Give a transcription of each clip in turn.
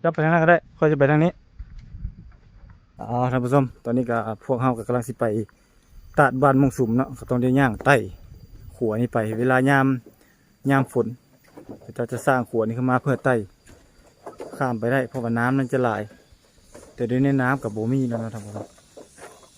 ຈັບໄປທາງນັ້ນກໍໄດ້ ຂ້ອຍຈະໄປທາງນີ້. ເອົາ ທ່ານຜູ້ຊົມ ຕອນນີ້ກໍພວກເຮົາກໍກຳລັງຊິໄປຕາດບ້ານມ່ວງສຸມເນາະ ກໍຕ້ອງໄດ້ຍ່າງໄຕ່ຂົວນີ້ໄປ ເວລາຍາມ ຍາມຝົນ ເຂົາເຈົ້າຈະສ້າງຂົວນີ້ຂຶ້ນມາເພື່ອໄຕ່ຂ້າມໄປໄດ້ ເພາະວ່ານ້ຳມັນຈະຫຼາຍ ແຕ່ດຽວນີ້ນ້ຳກໍບໍ່ມີແລ້ວເນາະທ່ານຜູ້ຊົມ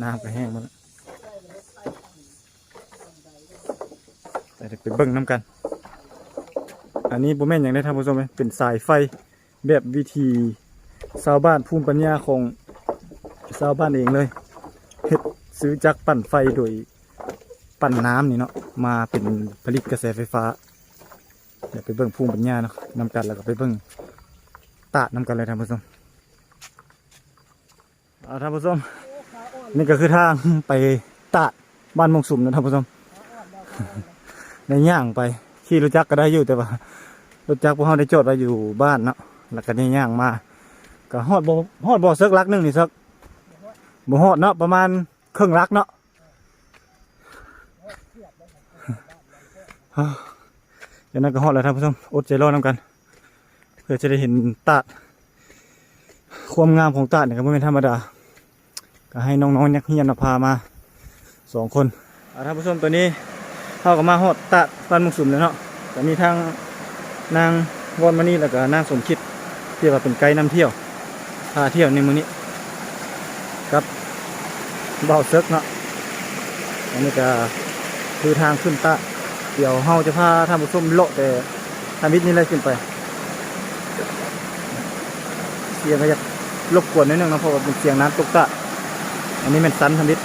ນ້ຳກໍແຫ້ງໝົດແລ້ວ. ໄປ ໄປເບິ່ງນຳກັນ. ອັນນີ້ບໍ່ແມ່ນຫຍັງເດ້ທ່ານຜູ້ຊົມເອີຍ ເປັນສາຍໄຟແບບວິຖີຊາວບ້ານ ພູມປັນຍາຂອງຊາວບ້ານເອງເລີຍ ເຮັດ ຊື້ຈັກປັ່ນໄຟໂດຍປັ່ນນ້ຳນີ້ເນາະ ມາເປັນຜະລິດກະແສໄຟຟ້າ. ດຽວໄປເບິ່ງພູມປັນຍາເນາະ ນຳກັນ ແລ້ວກໍໄປເບິ່ງຕາດນຳກັນເລີຍທ່ານຜູ້ຊົມ. ເອົາ ທ່ານຜູ້ຊົມ ນີ້ກໍຄືທາງໄປຕາດບ້ານມ່ວງສຸມນະທ່ານຜູ້ຊົມ ໄດ້ຍ່າງໄປ ຂີ່ລົດຈັກກໍໄດ້ຢູ່ ແຕ່ວ່າລົດຈັກພວກເຮົາໄດ້ຈອດໄວ້ຢູ່ບ້ານເນາະ ແລ້ວກໍໄດ້ຍ່າງມາ ກໍຮອດບໍ່ ຮອດບໍ່ເສິກຫຼັກໜຶ່ງນີ້ເສິກ ບໍ່ຮອດເນາະ ປະມານເຄິ່ງຫຼັກເນາະ. ຈັ່ງນັ້ນກໍຮອດແລ້ວທ່ານຜູ້ຊົມ ອົດໃຈລໍນຳກັນ ເພື່ອຈະໄດ້ເຫັນຕາດ. ຄວາມງາມຂອງຕາດນີ້ກໍບໍ່ແມ່ນທຳມະດາ ກໍໃຫ້ນ້ອງໆນັກຮຽນເນາະ ພາມາສອງຄົນ. ອ່າ ທ່ານຜູ້ຊົມ ຕອນນີ້ເຮົາກໍມາຮອດຕາດບ້ານມ່ວງສຸມແລ້ວເນາະ ກໍມີທັງນາງວອນມະນີ ແລ້ວກໍນາງສົມຄິດ ທີ່ວ່າເປັນໄກນຳທ່ຽວ ພາທ່ຽວໃນມື້ນີ້ ກັບບ່າວເສິກເນາະ. ອັນນີ້ກໍຄືທາງຂຶ້ນຕາດ ດຽວເຮົາຈະພາທ່ານຜູ້ຊົມເລາະແຕ່ທຳອິດນີ້ເລີຍຂຶ້ນໄປ. ສຽງກໍຢາກລົບກວນໜ້ອຍໜຶ່ງເນາະ ເພາະວ່າເປັນສຽງນ້ຳຕົກຕາດ. ອັນນີ້ແມ່ນຊັນທຳອິດ.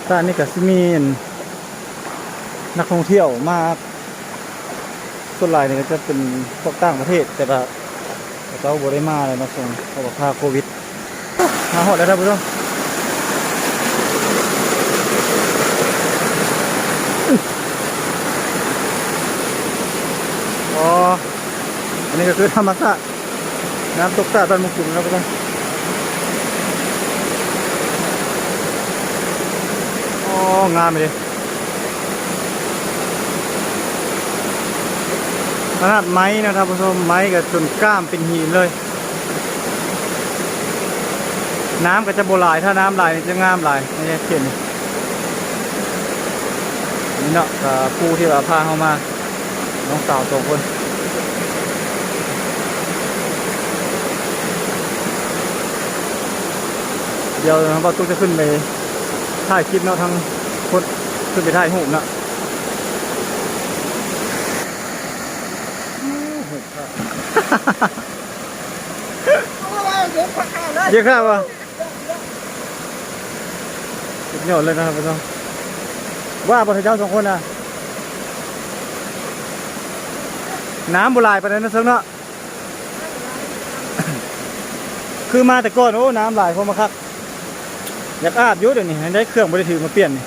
ຕາດນີ້ກໍຊິມີອັນ ນັກທ່ອງທ່ຽວມາ ສ່ວນຫຼາຍນີ້ກໍຈະເປັນພວກຕ່າງປະເທດ ແຕ່ວ່າເຂົາເຈົ້າບໍ່ໄດ້ມາແລ້ວເນາະ ຊ່ວງ ເພາະວ່າພາໂຄວິດ. ມາຮອດແລ້ວທ່ານຜູ້ຊົມ ອໍ ອັນນີ້ກໍຄືທຳມະຊາດ ນ້ຳຕົກຕາດບ້ານມຸກສຸມເນາະ ໂອ້ ງາມເດ ຂະໜາດໄມ້ນະທ່ານຜູ້ຊົມ ໄມ້ກໍຈົນກ້າມເປັນຫີນເລີຍ. ນ້ຳກໍຈະບໍ່ຫຼາຍ ຖ້ານ້ຳຫຼາຍນີ້ຈະງາມຫຼາຍໃນເຂດນີ້. ນີ້ເນາະ ກໍຜູ້ທີ່ວ່າພາເຮົາມາ ນ້ອງສາວສອງຄົນ. ດຽວບ່າວຕຸກຈະຂຶ້ນໄປຖ່າຍຄລິບເນາະ ທາງພຸ້ນ ຂຶ້ນໄປຖ່າຍຮູບເນາະ. ເຢັບຂາວະ? ສຸດຍອດເລີຍນະທ່ານຜູ້ຊົມ. ວ່າບໍ່ ເຈົ້າສອງຄົນນະ ນ້ຳບໍ່ຫຼາຍປານໃດເນາະ ເຊິ່ງເນາະ. ຄືມາແຕ່ກ່ອນ ໂອ້ ນ້ຳຫຼາຍ ພໍມາຄັກ ຢາກອາບຢູ່. ດຽວນີ້ໄດ້ເຄື່ອງ ບໍ່ໄດ້ຖືມາປ່ຽນນີ້.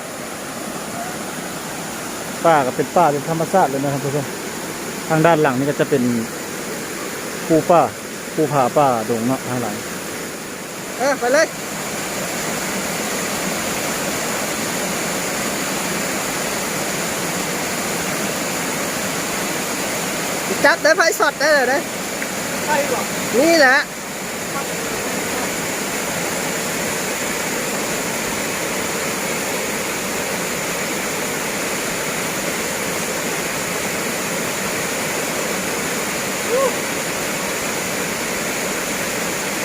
ປ່າກໍເປັນປ່າແບບທຳມະຊາດເລີຍນະທ່ານຜູ້ຊົມ. ທາງດ້ານຫຼັງນີ້ກໍຈະເປັນພູປ່າ ພູຜາປ່າດົງເນາະ ທາງຫຼັງ. ເອີ ໄປເລີຍ ຈັບໄດ້ ໄຟຊັອດໄດ້ເລີຍເດ້. ໄຟບໍ່? ນີ້ແຫຼະ.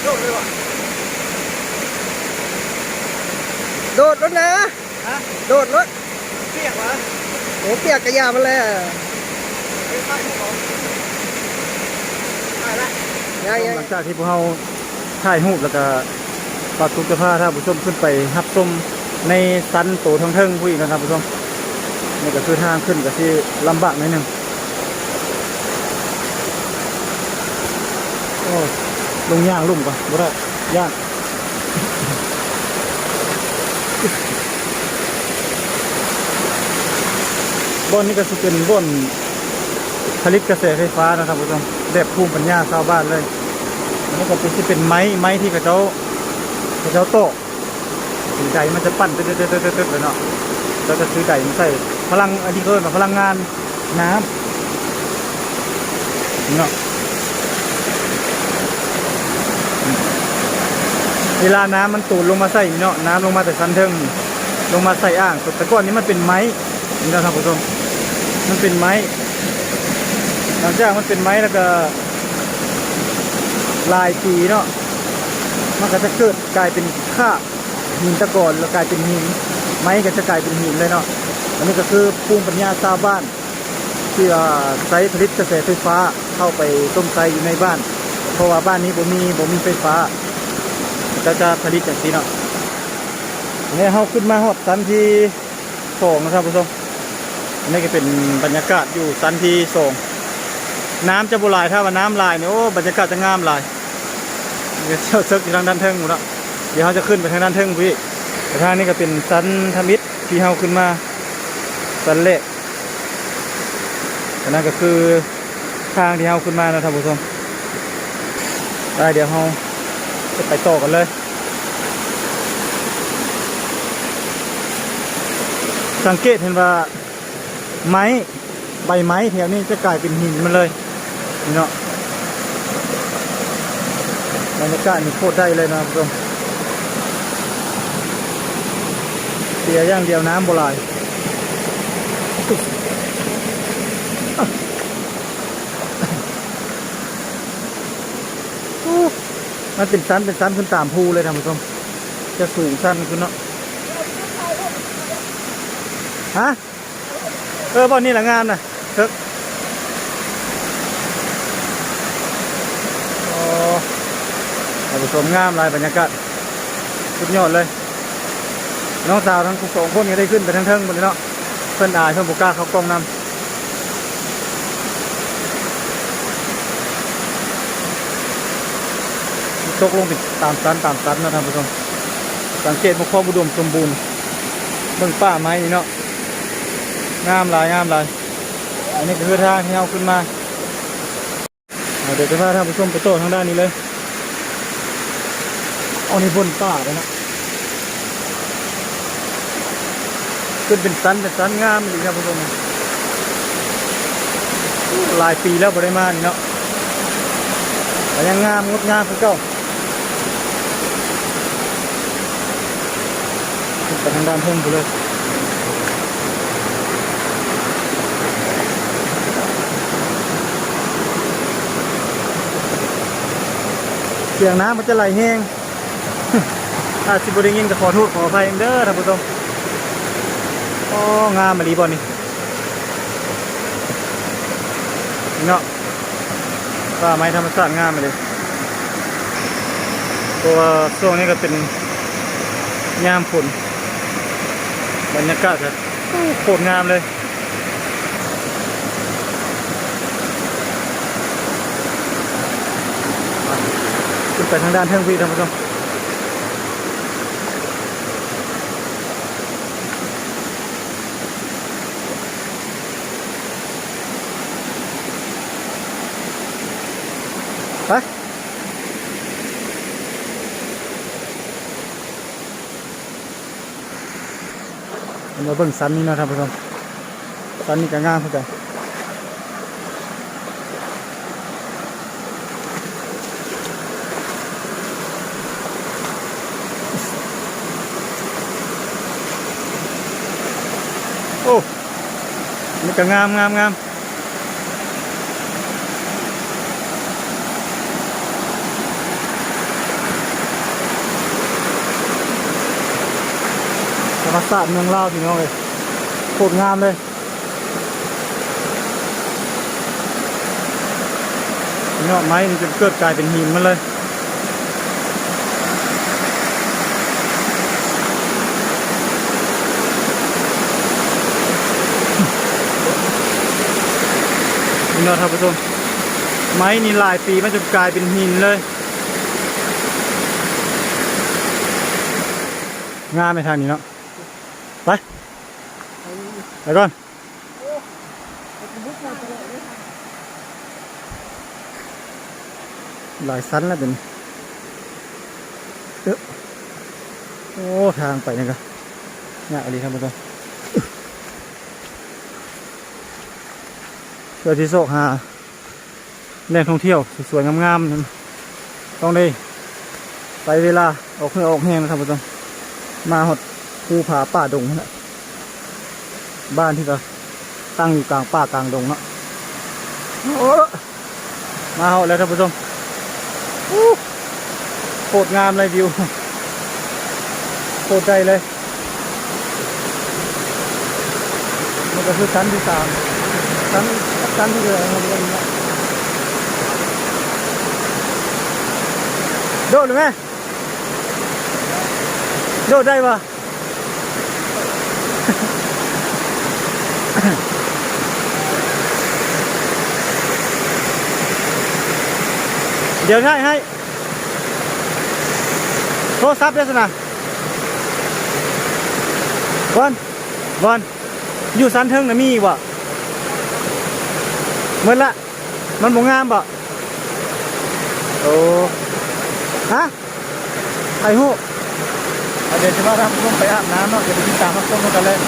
ໂດດເລີຍຫວາ? ໂດດໂລດນະ. ຮະ? ໂດດໂລດ. ປຽກຫວາ? ໂອ້ ປຽກກະຢ່າມັນແຫຼະ. ໄປຖ່າຍຮູບເອົາ. ຖ່າຍລະ. ຍັງໆ ຫຼັງຈາກທີ່ພວກເຮົາຖ່າຍຮູບແລ້ວກະ ບ່າວຕຸກຈະພາທ່ານຜູ້ຊົມຂຶ້ນໄປຮັບຊົມໃນຊັ້ນໂຕເທິງໆ ພຸ້ນອີກນະທ່ານຜູ້ຊົມ. ນີ້ກໍຄືທາງຂຶ້ນກໍຊິລຳບາກໜ້ອຍໜຶ່ງ. ໂອ້ ລົງຍ່າງລຸ່ມກ່ອນ ບໍ່ໄດ້ ຢ້ານ. ບ່ອນນີ້ກໍຊິເປັນບ່ອນຜະລິດກະແສໄຟຟ້ານະທ່ານຜູ້ຊົມ ແບບພູມປັນຍາຊາວບ້ານເລີຍ. ອັນນີ້ກໍຄືຊິເປັນໄມ້ ໄມ້ທີ່ເຂົາເຈົ້າ ເຂົາເຈົ້າຕອກ ໃດມັນຈະປັ່ນຕຶດໆໆໆເລີຍເນາະ. ເຂົາເຈົ້າຈະຊື້ໃດມາໃສ່ ພະລັງ ອັນນີ້ເຂົາເອີ້ນວ່າພະລັງງານ ນ້ຳເນາະ ເວລານ້ຳມັນໂຕນລົງມາໃສ່ນີ້ເນາະ ນ້ຳລົງມາແຕ່ຊັ້ນເທິງ ລົງມາໃສ່ອ່າງ ແຕ່ກ່ອນນີ້ມັນເປັນໄມ້ ນີ້ເນາະທ່ານຜູ້ຊົມ ມັນເປັນໄມ້ ຫຼັງຈາກມັນເປັນໄມ້ແລ້ວກໍຫຼາຍປີເນາະ ມັນກໍຈະເກີດກາຍເປັນຄາບຫີນຕະກອນ ແລ້ວກາຍເປັນຫີນ ໄມ້ກໍຈະກາຍເປັນຫີນເລີຍເນາະ. ອັນນີ້ກໍຄືພູມປັນຍາຊາວບ້ານທີ່ວ່າໃຊ້ຜະລິດກະແສໄຟຟ້າເຂົ້າໄປຊົມໃຊ້ຢູ່ໃນບ້ານ ເພາະວ່າບ້ານນີ້ບໍ່ມີ ບໍ່ມີໄຟຟ້າ ເຂົາເຈົ້າຈະຜະລິດຈັ່ງຊີ້ເນາະ. ແລ້ວເຮົາຂຶ້ນມາຮອດຊັ້ນທີ ສອງນະທ່ານຜູ້ຊົມ ອັນນີ້ກໍເປັນບັນຍາກາດຢູ່ຊັ້ນທີສອງ ນ້ຳຈະບໍ່ຫຼາຍ ຖ້າວ່ານ້ຳຫຼາຍນີ້ ໂອ້ ບັນຍາກາດຈະງາມຫຼາຍ ດຽວເຈົ້າເສິກຢູ່ທາງດ້ານເທິງພຸ້ນເນາະ ດຽວເຮົາຈະຂຶ້ນໄປທາງດ້ານເທິງພຸ້ນອີກ ແຕ່ທາງນີ້ກໍເປັນຊັ້ນທຳອິດທີ່ເຮົາຂຶ້ນມາ ຊັ້ນແລກ ອັນນັ້ນກໍຄື ທາງທີ່ເຮົາຂຶ້ນມາເນາະທ່ານຜູ້ຊົມ ໄດ້ ດຽວເຮົາຈະໄປຕໍ່ກັນເລີຍ. ສັງເກດເຫັນວ່າໄມ້ ໃບໄມ້ແຖວນີ້ຈະກາຍເປັນຫີນໝົດເລີຍ ນີ້ເນາະ ບັນຍາກາດນີ້ໂຄດໄດ້ເລີຍນະທ່ານຜູ້ຊົມ ເສຍຢ່າງດຽວນ້ຳບໍ່ຫຼາຍ. ໂອ້ ມັນເປັນຊັ້ນເປັນຊັ້ນຂຶ້ນຕາມພູເລີຍທ່ານຜູ້ຊົມ ຈະສູງຊັນຂຶ້ນເນາະ ຮະ ເອີ ບ່ອນນີ້ລະງາມນະ ເທິກ ໂອ້ ທ່ານຜູ້ຊົມ ງາມຫຼາຍບັນຍາກາດ ສຸດຍອດເລີຍ. ນ້ອງສາວທັງສອງຄົນກໍໄດ້ຂຶ້ນໄປທາງເທິງພຸ້ນເລີຍເນາະ ເພິ່ນອາຍ ເພິ່ນບໍ່ກ້າເຂົ້າກ້ອງນຳ ຕົກລົງເປັນຕາມຊັ້ນ ຕາມຊັ້ນເນາະທ່ານຜູ້ຊົມ ສັງເກດເບິ່ງຄວາມອຸດົມສົມບູນ ເບິ່ງປ່າໄມ້ນີ້ເນາະ ງາມຫຼາຍ ງາມຫຼາຍ. ອັນນີ້ກໍຄືທາງທີ່ເຮົາຂຶ້ນມາ ອ່າ ດຽວຈະພາທ່ານຜູ້ຊົມໄປຕໍ່ທາງດ້ານນີ້ເລີຍ ອັນນີ້ບົນປ່າເດ້ເນາະ ຂຶ້ນເປັນຊັ້ນເປັນຊັ້ນ ງາມອີ່ຫຼີທ່ານຜູ້ຊົມ ຫຼາຍປີແລ້ວບໍ່ໄດ້ມານີ້ເນາະ ກໍຍັງງາມງົດງາມຄືເກົ່າ. ຂຶ້ນໄປທາງດ້ານເທິງພຸ້ນເລີຍ ສຽງນ້ຳມັນຈະໄຫຼແຮງ ອາດຊິບໍ່ໄດ້ຍິນກໍຂໍໂທດຂໍອະໄພນຳເດີທ່ານຜູ້ຊົມ. ໂອ້ ງາມອີ່ຫຼີບ່ອນນີ້ ເນາະ ປ່າໄມ້ທຳມະຊາດງາມອີ່ຫຼີ ເພາະວ່າຊ່ວງນີ້ກໍເປັນຍາມຝົນ ບັນຍາກາດກໍ ໂອ້ ໂຄດງາມເລີຍ. ຂຶ້ນໄປທາງດ້ານເທິງພີ້ທ່ານຜູ້ຊົມ ໄປ. ເຮົາມາເບິ່ງຊັ້ນນີ້ເນາະທ່ານຜູ້ຊົມ ຊັ້ນນີ້ກໍງາມຄືກັນ ໂອ້ ນີ້ກໍງາມ ງາມ ງາມ. ທຳມະຊາດເມືອງລາວພີ່ນ້ອງເອີຍ ໂຄດງາມເລີຍ ຍອດໄມ້ນີ້ຈົນເກີດກາຍເປັນຫີນໝົດເລີຍ. ນີ້ເນາະທ່ານຜູ້ຊົມ ໄມ້ນີ້ຫຼາຍປີມາຈົນກາຍເປັນຫີນເລີຍ ງາມໃນທາງນີ້ເນາະ ໄປ ໄປກ່ອນ. ຫຼາຍຊັ້ນແລ້ວເປັນ ເອີ ໂອ້ ທາງໄປນີ້ກະຍາກອີ່ຫຼີທ່ານຜູ້ຊົມ. ເພື່ອທີ່ຊອກຫາແຫຼ່ງທ່ອງທ່ຽວສວຍໆງາມໆນັ້ນ ຕ້ອງໄດ້ໃຊ້ເວລາອອກເຫື່ອອອກແຮງນະທ່ານຜູ້ຊົມ. ມາຮອດພູຜາປ່າດົງຫັ້ນນະ ບ້ານທີ່ວ່າຕັ້ງຢູ່ກາງປ່າກາງດົງເນາະ. ໂອ້ ມາຮອດແລ້ວທ່ານຜູ້ຊົມ. ໂອ້ ໂຄດງາມເລີຍ ວິວໂຄດໄດ້ເລີຍ. ມັນກໍຄືຊັ້ນທີສາມ ຊັ້ນ ຊັ້ນທີເທົ່າໃດເນາະ. ໂດດໄດ້ໄໝ? ໂດດໄດ້ບໍ່? ດຽວຖ່າຍໃຫ້. ໂທລະສັບເດ້ຊັ້ນນະ ບອນ ບອນ ຢູ່ຊັ້ນເທິງນະມີອີກບໍ່? ໝົດລະ ມັນບໍ່ງາມບໍ່? ໂອ້ ຮະ ໃຜຮູ້? ອາ ດຽວຊິພາທ່ານຜູ້ຊົມໄປອາບນ້ຳເນາະ ດຽວໄປຕິດຕາມຮັບຊົມນຳກັນເລີຍ.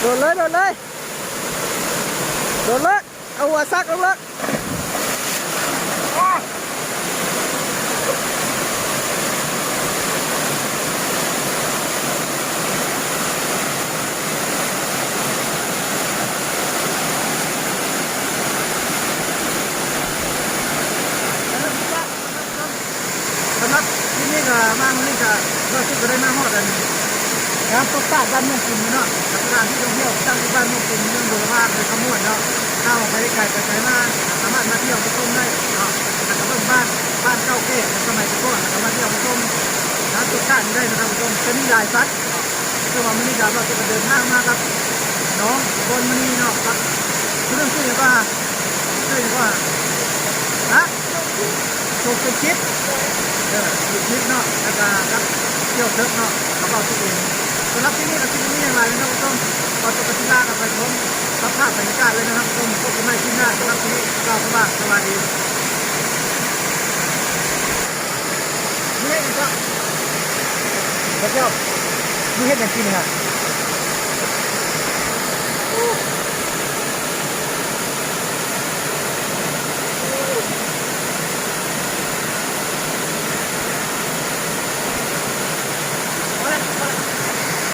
ໂດດເລີຍ ໂດດເລີຍ ໂດດເລີຍ. ເອົາຫົວຊັກລົງເລີຍ. ສຳລັບຄລິບນີ້ກໍມາມື້ນີ້ກໍ ເຮົາກໍໄດ້ມາຮອດອັນງານຕົກສາດບ້ານເມືອງປິ່ນເນາະ ສະຖານທີ່ທ່ອງທ່ຽວຕັ້ງຢູ່ບ້ານເມືອງປິ່ນ ເມືອງບົວລະພາ ແຂວງຄຳມ່ວນເນາະ. ຖ້າວ່າໃຜໄກໄປໄກມາ ສາມາດມາທ່ຽວມາຊົມໄດ້ເນາະ ແລ້ວກໍເບິ່ງບ້ານ ບ້ານເກົ່າແກ່ສະໄໝແຕ່ກ່ອນ ແລ້ວກໍມາທ່ຽວມາຊົມງານຕົກສາດນີ້ໄດ້ນະທ່ານຜູ້ຊົມ. ຈະມີຫຼາຍສັດ ຄືວ່າມື້ນີ້ກໍເຮົາກໍເດີນທາງມາກັບນ້ອງບອນມະນີເນາະ ກັບຜູ້ໜຶ່ງຊື່ຫຍັງກໍ ຊື່ຫຍັງກໍ ຮະ? ສົມສົມຄິດ ເອີ ສົມຄິດເນາະ ແລ້ວກະກັບ ກ່ຽວເສິກເນາະ ກັບເວົ້າຕົວເອງ. ສຳລັບຄລິບນີ້ກໍຊິບໍ່ມີຫຍັງຫຼາຍເນາະທ່ານຜູ້ຊົມ ຂໍຕົວກັນສິລາກັນໄປຊົມກັບພາບບັນຍາກາດເລີຍນະທ່ານຜູ້ຊົມ. ພົບກັນໃໝ່ຄລິບໜ້າ ສຳລັບຄລິບນີ້ກ່າວຄຳວ່າສະບາຍດີ. ມີຫຍັງອີກບໍ່? ບໍ່ເຈົ້າ ມີເຮັດຫຍັງກິນຫະ?